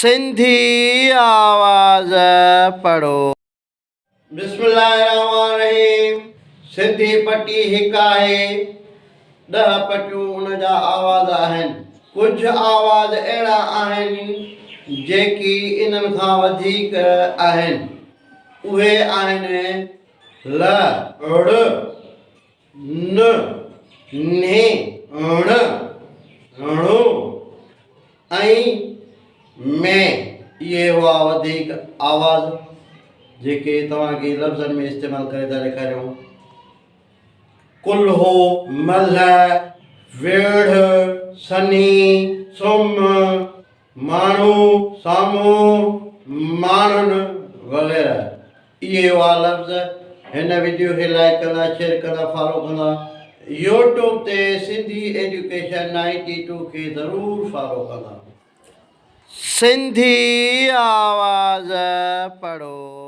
سنڌي آواز پڙهو. بسم الله الرحمٰن الرحيم سنڌي پٽي هڪ آهي، ڏهه پٽيون ان جا آواز آهن. ڪجهه آواز اهڙا آهن جيڪي انهن کان وڌيڪ آهن. اهي آهن ل، ڙ، ن، ڃ، ڻ، ڻ ۽ م. اهي هئا وڌيڪ آواز جيڪي توهان کي لفظن ۾ استعمال ڪري ٿا ڏيکاريون. ڪلهو، ملهه، ويڙهه، سنهي، سم، ماڻهو، سامهون، ماڻهن وغيره. اهي هئا لفظ. هن وڊيو کي لائيڪ ڪندا، شيئر ڪندا، فالو ڪندا. يوٽيوب تي سنڌي ايجوڪيشن 92 کي ضرور فالو ڪندا. سنڌي آواز پڙهو.